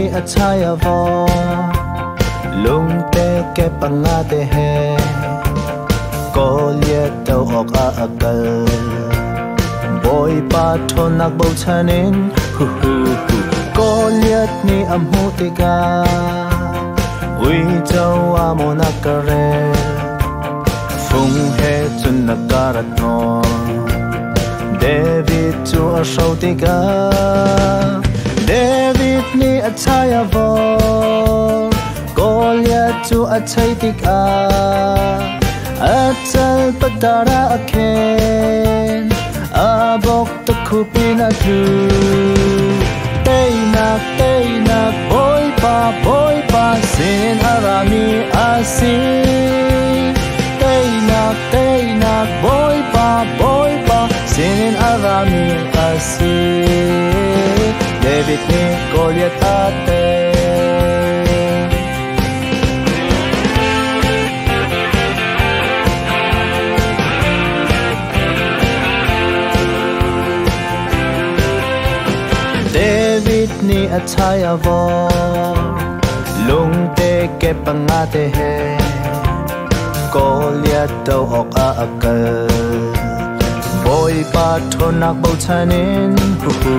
nih a chai a vaw, lungte ke panga te he Goliath do awk ah a kal. Bawipa ṭhawnnak bochan in hu hu hu. Goliath nih a hmuh tikah uico a maw na ka rel, fung he cun na ka rat nawn. David cu a hro tikah David nih a chai a vaw, Goliath cu a chei tikah a cal patar ah a khen, a bok takhup in a tlu. Teinak, teinak, Bawipa, Bawipa sin a rami a si. Teinak, teinak, Bawipa, Bawipa sinin a rami a si. David nih Goliath a tei. David nih a chai a vaw, lungte ke panga te he Goliath do awk ah a kal. Bawipa ṭhawnnak bochan in hu hu.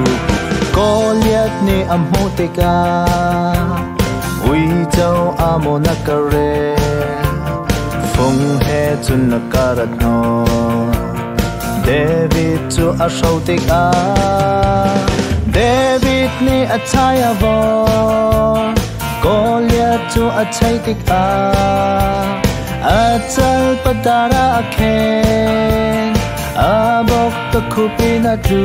Goliath nih a hmuh tikah uico a maw na ka rel, fung he cun na ka rat hnawh. David cu a hro tikah David nih a chai a vaw, Goliath cu a chei tikah a cal patar ah a khen, a bok takhup in a tlu.